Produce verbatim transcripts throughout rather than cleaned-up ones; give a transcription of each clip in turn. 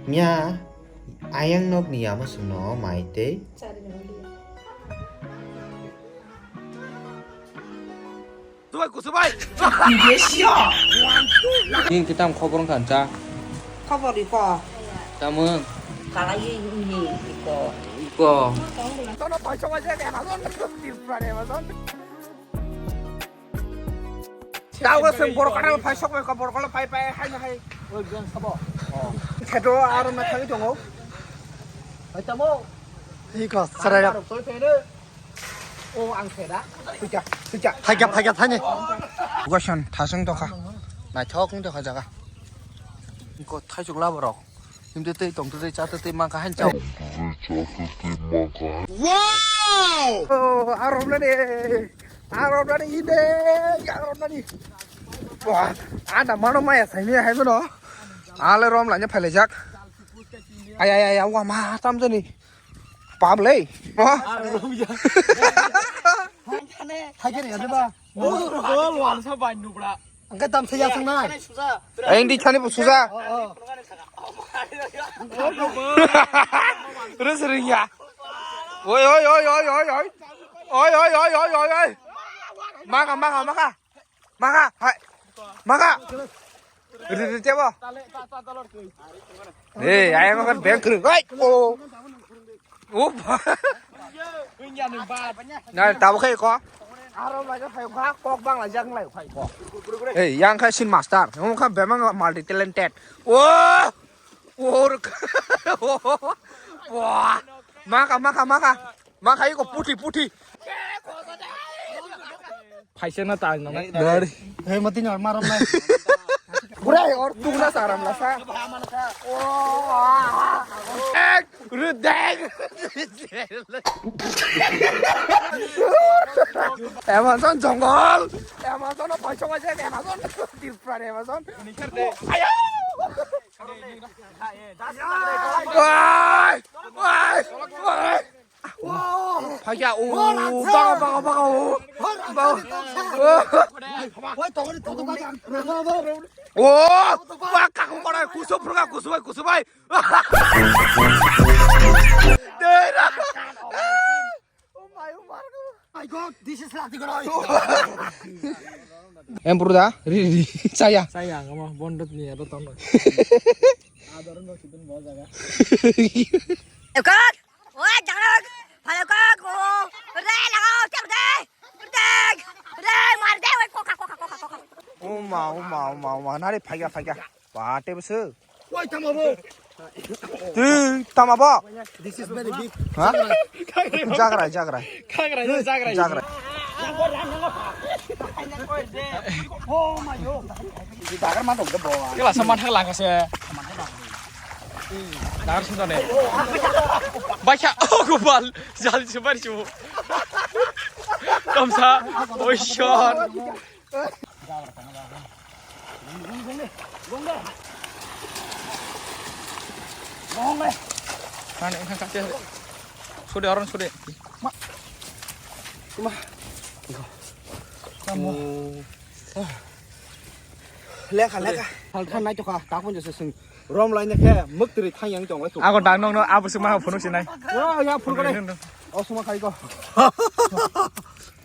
Nya, ayang nok ni yama sung no mai tei. Kusubai, kusubai. Ni kitam khobor wngkha cha. Khobor iko. Tamung. Kalai ni iko. Iko. Tono paisa paisa Amazon, Amazon. Tawa seng borok kata phai sok bai ko borok kala phai phai hai na hai. Oi biang sabo. Thedo aro na thangwi tongo. Hai tamo. Iko sarai. Aro soi phai ne. O ang theda. Phaikha, phaikha. Phaikha, phaikha, thani. Location thasung tokha. Naithok wng tokha jaga. Ko thaisuk la borok. Himte tei tongte tei chate tei mankha han chao. Wow! Oh, aromlani. Aromlani ide. Aromlani. Wah, ada mano maya saini hai bono. Ale rom lanya phailaijak. Ay, ay, ay, ay, wa ma tam jani. Pam lei. Ha? Haikhe ni ade ba. Oh, oh, wansa bai nubra. Angke tam saya sang nai. Ai, indi chani bu suja. Oh, oh. Terus ring ya. Oi, oi, oi, oi, oi, oi. Oi, oi, oi, oi, oi, oi. Maka, maka, maka. Maka, hai. Maka. Ri, ri, tebo. Eh, ayang kan beng kru. Hai. Oh. Up. Na, tabo khai ko. Aro lai phai kha, kok bang lai jak lai phai ko. Eh, yang khai sin master. Ngom kha bemang multi talented. Oh. Oh. Wah. Maka, maka, maka. Maka iko puthi, puthi. Phaisa na ta nang. Dari. Hei, mati nyar maram nai. Kurai or tungna saram lasa. Ek, rudeng. Amazon jongol. Amazon paisa paisa Amazon. Tripura Amazon. Ayo. Wai! Wai! Wai! Phaikha, o, baga, baga, baga, o. Baga. O. O, baka, kusu, purga, kusu bai, kusu bai. Dera. Oh my, oh my God, this is Latigaroi. Em purda, ri, ri, saya. Saya, ngamo, bondot ni, ado tong. Ekak, oi, jangan, phalekak, oh, re, lagao, cek de, cek, re, mar de, oi, koka, koka, koka, koka. Uma, uma, uma, uma, nari, phaikha, phaikha. Pate bwswk. Wai tamo bo. Twi tamo bo. This is very big. Ha? Jagrai, jagrai. Jagrai, jagrai. Jagrai. Oh my God. Dagar ma dong bo. Kela saman thang lang kase. Dagar sunda ne. Baikha, oh, Gopal. Jali se bari chu. Kamsa. Oi shot. Mane wngkha kate. Sode, aron sode. Ma. Tuma. Tamo. Lekha, lekha. Halkha nai tokha, takon jese sing. Rom laina khe, muktri thang yang tong lai. Ako dang nong no, abo sima phunuk sinai. Wa, ya phunuk nai. O suma khai ko.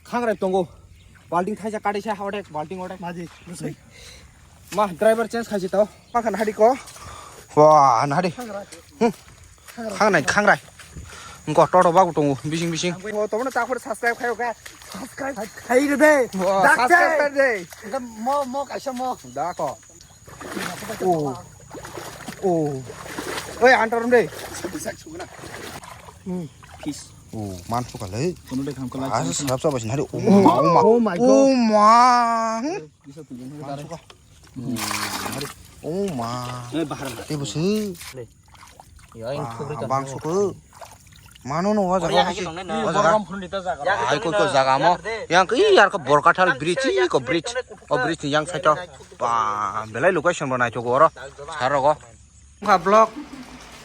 Khangrai tongo. Balting thaisa kadai sa, odek, balting odek. Maji, busai. Ma, driver change khaisi to. Ma khan hari ko. Wah, na hari. Khangrai. Hmm. Khangrai, khangrai. Engko toto bagu tongo, bising, bising. Ang bo tomono ta khore subscribe khayo kha. Subscribe khai de. Wah, subscribe khai de. Engko mo, mo kaisa mo. Da ko. Oh. Oh. Oi, antarum de. Hmm. Peace. Oh, man suka le. Kono de kham kala. Ah, sabsa basin hari. Oh, ma, oh, ma. Oh my God. Oh, ma. Hmm? Bisa tujuh hari. Man suka. Oh, ma. Eh, bahar. Te busu. Ya, ini Ah, thukri kan. Bang suka. Mano no, wa jaga. Wa jaga. Ai, ko, ko jaga mo. Yang ke, ih, yar ko Borkathal bridge, ih, ko bridge. O bridge ni yang side o. Ba, belai location bo naithok oro. Sar rogo. Wngkha vlog.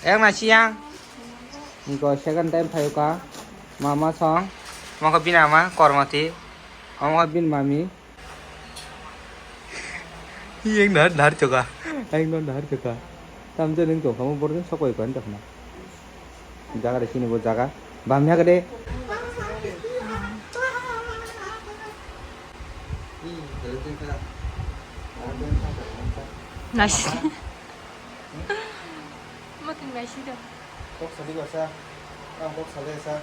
Yang na siyang. Wngkha second time phaiyuka. Mama song. Wngkha bini ama Kormati. Wngkha bini mami. Yang nahar nahar choka. Yang no nahar choka. Tamjani wng tongkha, omo borok jani sok bai kha wng tongkha na. Jaga de sini bo jaga. Bamya kade. Nasi. Makin nasi dong. Kok sadi basa. Ang kok sadi sa.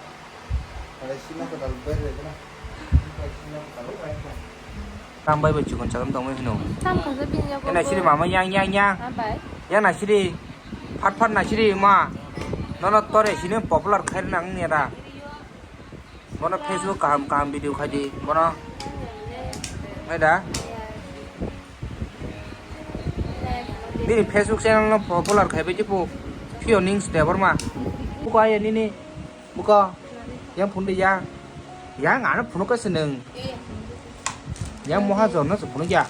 Tang bai bai chikon chakon tongmani hino. Tam khasa bini yago. Yang naisiri mama yang yang yang. Abai. Yang naisiri. Phat phat naisiri ma. Nono tore sini popular khair nang ni ada. Bono Facebook kaham kaham video khaidi. Bono. Nai da. Bini Facebook channel no popular khai bai jipu. Phio ning ste borma. Buko ayo nini. Buko. Yang phone de ya. Yang ano phone ko seneng. Yang moha jon no phone ya.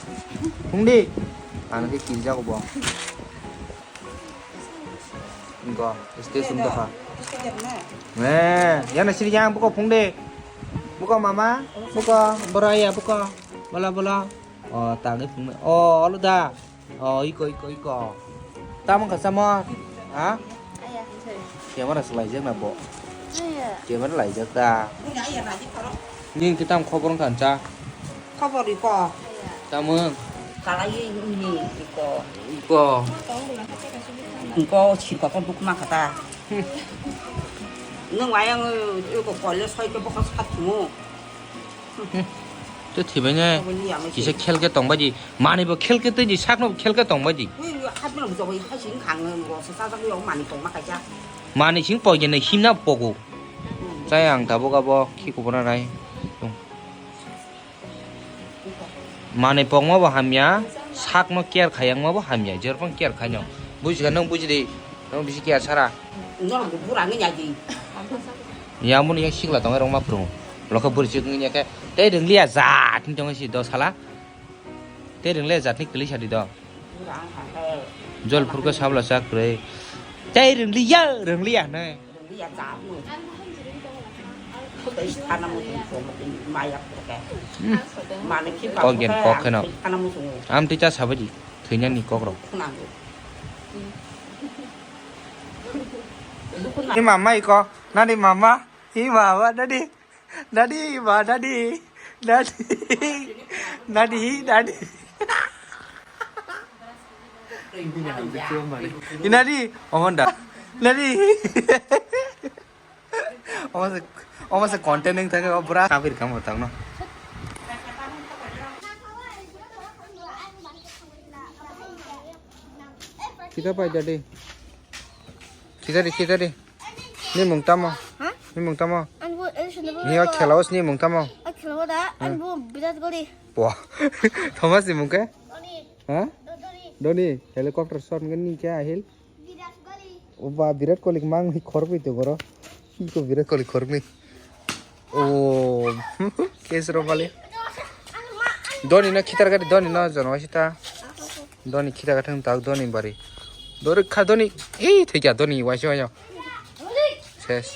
Phone de. Ano ke kirja ko bo. Ingko, station to kha. Eh, yang naisiri yang buko phone de. Buko mama, buko bora ya buko. Bola bola. Oh, tangi phone. Oh, alo da. Oh, iko, iko, iko. Tamo kha samo? Ha? Aya. Camera swlaijak na bo. Aya. Camera laijak ta. Aya, aya, laijak taro. Ning kitam khobor wngkha cha. Khobor iko. Tamo? Kalai ini iko. Iko. Iko siko ko dukma kata. Nung ayang iko kole soi ke bokos khat mo. Te thibainai kisa khelke tongbaidi. Mani bo khelke tei ni sakno bo khelke tongbaidi. Mani sing pogene himna pogo. Chai ang tabuk abo khikubuna nai. Mani pokma bo hamya, sakno care khayangma bo hamya, jerpang care khaino. Bujikha nung bujidi, nung bisi care sara. Norok bo bura wngya di. Yamuni yang sikla tongo rong ma phurung. Lokha buri chik wngya khe tei rwngliya jat ni tongo si do sala. Tei rwngliya jat ni kwlwi sadi do. Bura wngkha khe. Jol phurkhe sabla cha kwrwi. Tei rwngliya, rwngliya hwnwi. Rwngliya jat ni. Tei sana muchung maya phurkhe. Mani khipa kok gen kok kheno. Sana muchung. Am tei cha sabaidi. Thwinani kokrok. Khwnango. Ni mama iko, nani mama, hi mama, nani, nani, ma, nani, nani, nani, nani. Inani, omon da, nani. Omo se, omo se content wng thangwi o bwrang kabir kamo tangno. Kita pai jadi. Kita di, kita di. Ni mung tamo? Ha? Ni mung tamo? Ang bo, eh, sini bo. Ni o khela os ni mung tamo? Ah, khela da. Hmm. Ang bo Virat Kohli. Wah. Thomas ni mung ke? Dhoni. Ha? Dhoni. Dhoni. Helicopter shot ngen ni kya ahil? Virat Kohli. Oba Virat Kohli mang ni khor pi to goro. Iko Virat Kohli khor ni. Oh, case ro bale. Dhoni no khitar gari, Dhoni no jono sita. Dhoni khita gathang tak Dhoni bari. Dori kha Dhoni. Ei, thikya Dhoni, waisi wayo. Ses.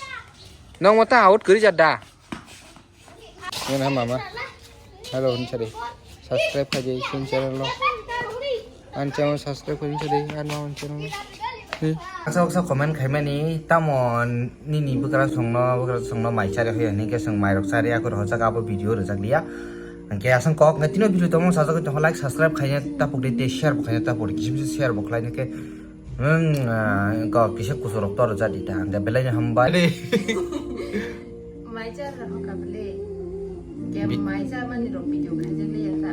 Nong mata out kuri jada. Ngen ha mama. Hello, hwn sari. Subscribe khaidi, sin channel lo. An channel subscribe khaidi, sari. An ma an channel lo. Hmm. Baksa baksa comment khaimani, tamo nini bwkrasongno, bwkrasongno mai chari hoya hini khe chwng mairok chari, akhor hojak abo video rwjak liya. Hwnkhe aswng kok hwnkhe tino video tongmung sajagwi tongkha, like, subscribe khaina tapuk di, tei share bo khaina tapuk di, kisa misa share bo khlaina khe, hmm, ah, kok kisa kusurok tor rwjak di ta, hwnkhe belai no hambai. Mai char rok ka bele. Ke mai char mani rok video khaijak liya ta.